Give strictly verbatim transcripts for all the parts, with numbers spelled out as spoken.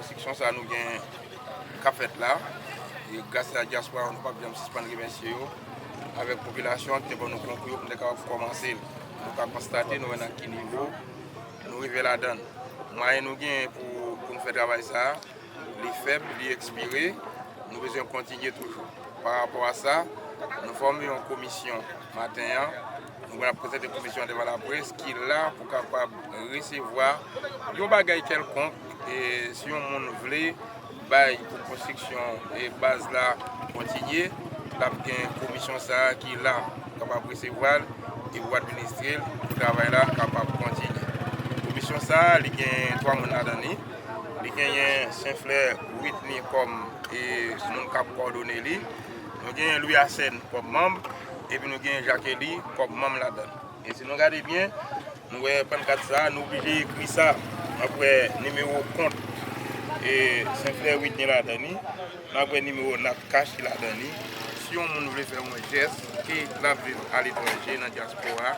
Konstriksyon sa a nou gen k ap fèt la, e gras a dyaspora, nou p ap janm sispann remèsye yo, avèk popilasyon an ki te ban nou konkou yo pou nou te kapab kòmanse l. Nou ka konstate, nou wè nan ki nivo nou rive ladan l. Mwayen nou genyen pou, pou nou fè travay sa a, li fèb, li ekspire, nou bezwen kontinye toujou. Pa rapò a sa, nou fòme yon komisyon maten an, nou pral prezante komisyon an devan laprès ki la pou kapab resevwa yon bagay kèlkonk, e si yon moun vle bay pou konstriksyon e baz la kontinye, l ap gen komisyon sa a ki la pou kapab resevwa l e pou administre l pou travay la kapab kontinye. Komisyon sa a, li gen twa moun ladan li. Li genyen Senflè Whitney kòm e moun k ap kòdone li. Nou genyen Louis Arsène kòm manm, epi nou genyen Jacquely kòm manm ladan l. E si nou gade byen, nou wè pannkat sa a, nou oblije ekri sa. N ap wè nimewo kont e Senflè Whitney ladan li. N ap wè nimewo Natcash ki ladan li. Si yon moun vle fè yon jès, ke l ap viv aletranje, nan dyaspora,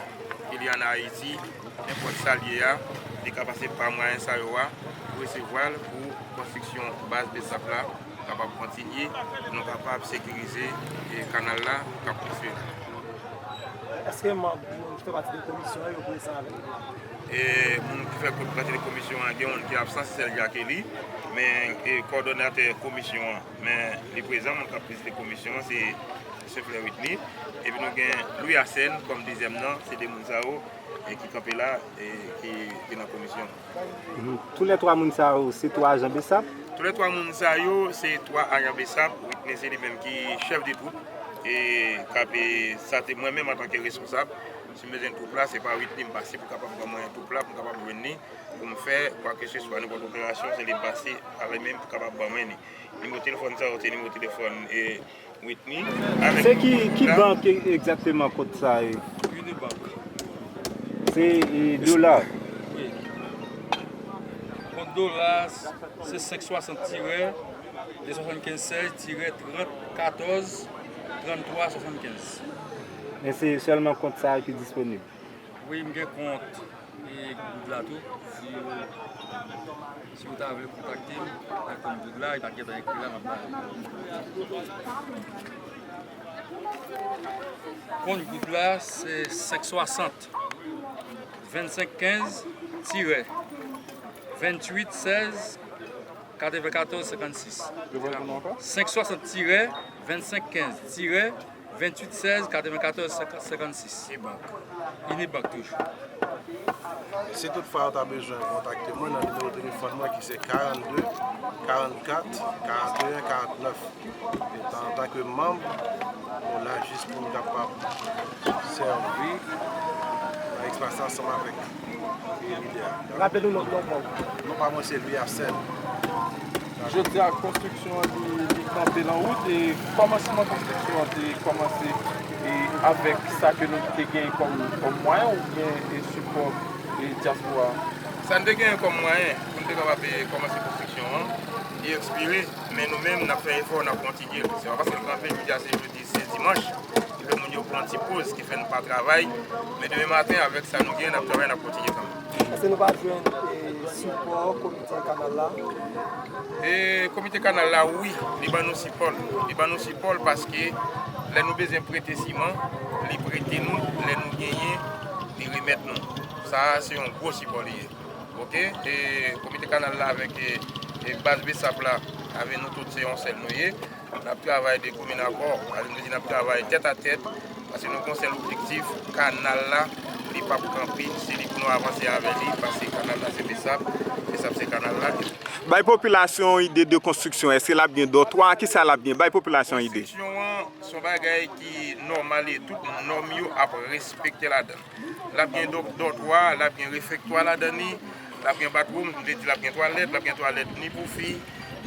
ke li ann Ayiti, nenpòt sa l ye a, li ka pase pa mwayen sa yo a pou resevwa l pou konstriksyon baz BSAP la kapab kontinye, pou nou kapab sekirize e kanal la k ap konstwi la. Èske manm, moun ki fè pati de komisyon an yo prezan avè nou? E moun ki fè pati de komisyon an, gen youn ki absan, se sèl Jacquely, men e kòdonatè komisyon an, men li prezan, moun k ap prezide komisyon an, se Senflè Whitney. Epi nou gen Louis Arsène kòm dezyèm nan, se de moun sa yo e ki kanpe la e ki, ki nan komisyon. Mhm. Toulètwa moun sa yo, se twa ajan BSAP? Toulètwa moun sa yo, se twa ajan BSAP. Whitney se li menm ki chèf de twoup e k ap, e sa te mwen menm antanke responsab. Si m bezwen twoup la, se pa Whitney m pase pou kapab ban mwen twoup la, pou m kapab jwenn li, pou m fè kwakeseswa, nenpòt operasyon, se li m pase avè l menm pou kapab ban mwen li. Nimewo telefòn sa yo, se nimewo telefòn e Whitney. Se ki, ki bank e- egzakteman kont sa ye? Unibank. Se e, dola? Wi. Kont dola, se senk swasant tirè de swasannkenz sèz tirè trant katòz tranntwa swasannkenz. Men se sèlman kont sa a ki disponib? Wi, m gen kont e goud la tou. Si, si w ta vle kontakte m nan kont goud la, e pa t gentan ekri la, m ap ba w. Kont goud la, se senk swasant, vennsenk kenz tirè venntuit sèz katrevenkatòz senkannsis. Reprann non ankò? Senk swasant tirè vennsenk kenz tirè venntuit sèz katrevenkatòz senkannsis. Unibank. Unibank toujou. E si toutfwa yo ta bezwen kontakte mwen nan nimewo telefòn mwen ki se karannde karannkat karanteyen karantnèf. E an, antanke manm, nou la jis pou n kapab sèvi nan espas la ansanm avèk e lidè a. Raple nou non, non pa w. Non pa mwen se Louis Arsène. Jodi a, konstriksyon an li, li kanpe nan wout, e kòmansman konstriksyon an te kòmanse e avèk sa ke nou te genyen kòm, kòm mwayen oubyen e sipò e dyaspora? Sa n te genyen kòm mwayen pou n te kapab e kòmanse konstriksyon an, li ekspire, men nou menm, n ap fè efò, n ap kontinye. Se pa paske l kanpe jodi a, se jodi, se dimanch, ki fè moun yo pran ti poz, ki fè n pa travay. Men demen maten, avèk sa nou gen, n ap travay, n ap kontinye kanmenm. Èske nou pa jwenn e sipò komite kanal la? E komite kanal la, wi, li ban nou sipò l. Li ban nou sipò l paske lè nou bezwen prete siman, li prete nou, lè nou genyen, li remèt nou. Sa a, se yon gwo sipò li ye. Oke? E komite kanal la avèk e, e baz BSAP la, avèk nou tout se yon sèl nou ye. N ap travay de komin akò, sa vle di n ap travay tèt a tèt, paske nou gen yon sèl objektif, kanal la, li p ap kanpe, se li pou nou avanse avè li, paske kanal la se BSAP, BSAP se kanal la. Bay popilasyon yon ide de konstriksyon, èske l ap gen dòtwa, kisa l ap gen? Bay popilasyon yon ide. Konstriksyon an, se yon bagay ki nòmal e tout nòm yo ap respekte ladan l. L ap gen dò-, dòtwa, l ap gen refektwa ladan li, l ap gen bathroom, m te di l ap gen twalèt, l ap gen twalèt ni pou fi,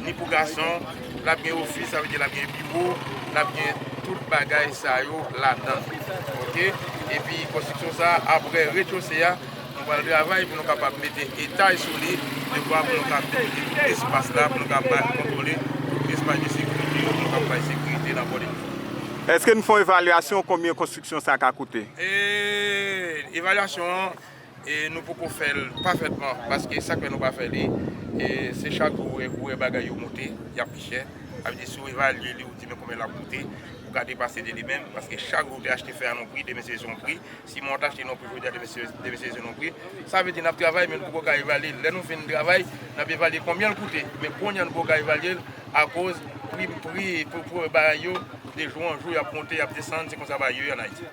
ni pou gason, l ap gen ofis, sa vle di l ap gen biwo, l ap gen tout bagay sa yo ladan l. Oke? Epi konstriksyon sa a, apre rez-de-chaussée a, nou pral travay pou nou kapab mete etaj sou li, de fwa pou nou kapab mete tout espas la, pou nou kapab kontwole tout espas de sekirite yo, pou nou kapab bay sekirite nan bò de. Èske n fè yon evalyasyon konbyen konstriksyon sa ka koute? E evalyasyon an, e nou poko fè l pafètman, paske sa k fè nou pa fè li, E se chak jou ou wè, ou wè bagay yo monte, y ap pi chè. Sa vle di, si w evalye li, ou di men konbyen l ap koute, ou ka depase de li menm, paske chak jou ou te achte fè a nan yon pri, demen se yon pri. Siman w t achte nan yon pri jodi a, demen se, demen se yon pri. Sa vle di, n ap travay, men nou poko ka evalye l. Lè nou fin travay, n ap evalye konbyen l koute. Men kounye a, nou poko ka evalye l akoz pri, pri pou, pou bagay yo, de jou an jou, y ap monte, y ap desann, se konsa bagay yo ye ann Ayiti.